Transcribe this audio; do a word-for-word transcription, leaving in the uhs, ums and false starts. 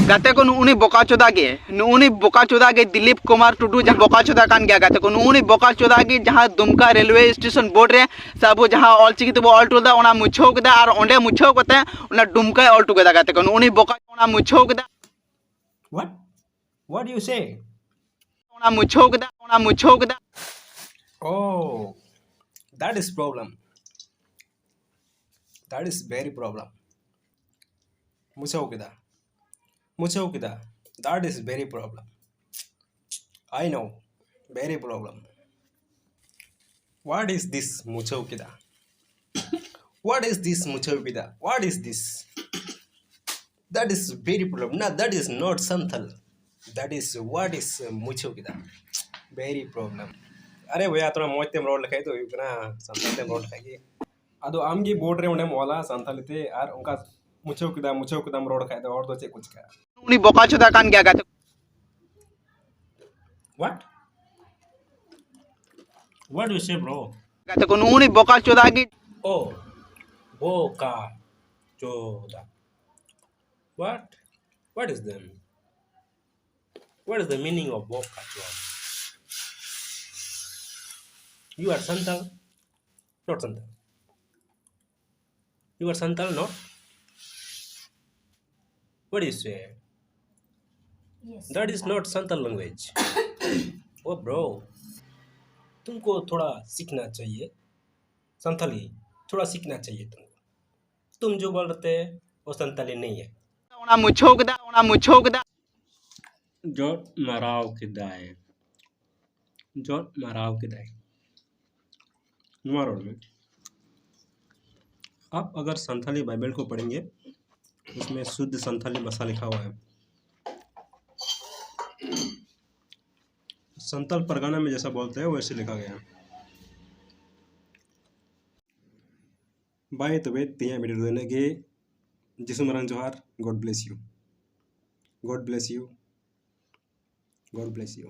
ᱜᱟᱛᱮ ᱠᱚ, ᱱᱩᱜᱼᱩ ᱱᱩᱭ ᱵᱚᱠᱟ ᱪᱳᱫᱟ ᱜᱮ, ᱱᱩᱜᱼᱩ ᱱᱩᱭ ᱵᱚᱠᱟ ᱪᱳᱫᱟ ᱜᱮ, ᱫᱤᱞᱤᱯ ᱠᱩᱢᱟᱨ ᱴᱩᱰᱩ, ᱡᱟᱦᱟᱸ ᱵᱚᱠᱟ ᱪᱳᱫᱟ ᱠᱟᱱ ᱜᱮᱭᱟ᱾ ᱜᱟᱛᱮ ᱠᱚ, ᱱᱩᱜᱼᱩ ᱱᱩᱭ ᱵᱚᱠᱟ ᱪᱳᱫᱟ ᱜᱮ ᱡᱟᱦᱟᱸ ᱫᱩᱢᱠᱟ ᱨᱮᱞᱣᱮ ᱥᱴᱮᱥᱚᱱ ᱵᱳᱨᱰ ᱨᱮ ᱥᱮ ᱟᱵᱚ ᱡᱟᱦᱟᱸ ᱚᱞᱪᱤᱠᱤ ᱛᱮᱵᱚ ᱚᱞ ᱦᱚᱴᱚ ᱞᱮᱫᱟ, ᱚᱱᱟ ᱢᱩᱪᱷᱟᱹᱣ ᱠᱮᱫᱟ ᱟᱨ ᱚᱸᱰᱮ ᱢᱩᱪᱷᱟᱹᱣ ᱠᱟᱛᱮ ᱚᱱᱟ ᱰᱩᱢᱠᱟᱭ ᱚᱞ ᱦᱚᱴᱚ ᱠᱮᱫᱟ᱾ ᱜᱟᱛᱮ ᱠᱚ, ᱱᱩᱜᱼᱩ ᱱᱩᱭ ᱵᱚᱠᱟ ᱚᱱᱟ ᱢᱩᱪᱷᱟᱹᱣ ᱠᱮᱫᱟ᱾ What? What do you say? ᱚᱱᱟ ᱢᱩᱪᱷᱟᱹᱣ ᱠᱮᱫᱟ, ᱚᱱᱟ ᱢᱩᱪᱷᱟᱹᱣ ᱠᱮᱫᱟ᱾ Oh, that is problem. That is very problem. ᱢᱩᱪᱷᱟᱹᱣ ᱠᱮᱫᱟ, ᱢᱩᱪᱷᱟᱹᱣ ᱠᱮᱫᱟ᱾ That is very problem. I know, very problem. What is this ᱢᱩᱪᱷᱟᱹᱣ ᱠᱮᱫᱟ? What is this ᱢᱩᱪᱷᱟᱹᱣ ᱠᱮᱫᱟ? What is this? That is very problem. No, that is not Santal. That is what is ᱢᱩᱪᱷᱟᱹᱣ ᱠᱮᱫᱟ. Very problem. ᱟᱨᱮ ᱵᱚᱭᱦᱟ, ᱛᱷᱚᱲᱟ ᱢᱚᱡᱽ ᱛᱮᱢ ᱨᱚᱲ ᱞᱮᱠᱷᱟᱡ ᱫᱚ ᱦᱩᱭᱩᱜ ᱠᱟᱱᱟ, ᱥᱟᱱᱛᱟᱲ ᱛᱮᱢ ᱨᱚᱲ ᱞᱮᱠᱷᱟᱡ ᱜᱮ᱾ ᱟᱫᱚ ᱟᱢ ᱜᱮ ᱵᱳᱨᱰ ᱨᱮ ᱚᱸᱰᱮᱢ ᱚᱞᱟ ᱥᱟᱱᱛᱟᱞᱤ ᱛᱮ, ᱟᱨ ᱚᱱᱠᱟ ᱢᱩᱪᱷᱟᱹᱣ ᱠᱮᱫᱟ, ᱢᱩᱪᱷᱟᱹᱣ ᱠᱮᱫᱟᱢ ᱨᱚᱲ ᱠᱷᱟᱡ ᱫᱚ ᱦᱚᱲ ᱫᱚ ᱪᱮᱫ ᱠᱚ ᱪᱤᱠᱟᱹᱜᱼᱟ? ᱩᱱᱤ ᱵᱚᱠᱟ ᱪᱳᱫᱟ ᱠᱟᱱ ᱜᱮᱭᱟ, ᱜᱟᱛᱮ᱾ What? What do you say, bro? ᱜᱟᱛᱮ ᱠᱚ, ᱱᱩᱜᱼᱩ ᱱᱩᱭ ᱵᱚᱠᱟ ᱪᱳᱫᱟ ᱜᱮ᱾ Oh, ᱵᱚᱠᱟ ᱪᱳᱫᱟ. What? What is them? What is the meaning of ᱵᱚᱠᱟ ᱪᱳᱫᱟ? You are Santal? Not Santal. You are Santal, not? What do you say? Yes, that is not Santal language. Oh, bro, तुमको थोड़ा सीखना चाहिए. संथाली थोड़ा सीखना चाहिए तुमको. तुम जो बोल रहे थे, वो संथाली नहीं है. ᱚᱱᱟ ᱢᱩᱪᱷᱟᱹᱣ ᱠᱮᱫᱟ, ᱚᱱᱟ ᱢᱩᱪᱷᱟᱹᱣ ᱠᱮᱫᱟ. ᱡᱚᱫ ᱢᱟᱨᱟᱣ ᱠᱮᱫᱟᱭ, ᱡᱚᱫ ᱢᱟᱨᱟᱣ ᱠᱮᱫᱟᱭ. ᱱᱚᱣᱟ ᱨᱚᱲ ᱢᱮ. आप अगर संथाली बाइबल को पढ़ेंगे, उसमें शुद्ध संथाली भाषा लिखा हुआ है. संथाल परगना में जैसा बोलते हैं, वैसे लिखा गया है. Bye, ᱛᱚᱵᱮ ᱛᱮᱦᱮᱧᱟᱜ video ᱫᱚ ᱤᱱᱟᱹᱜ ᱜᱮ. ᱡᱤᱥᱩ ᱢᱟᱨᱟᱝ ᱡᱚᱦᱟᱨ. God bless you. God bless you. God bless you.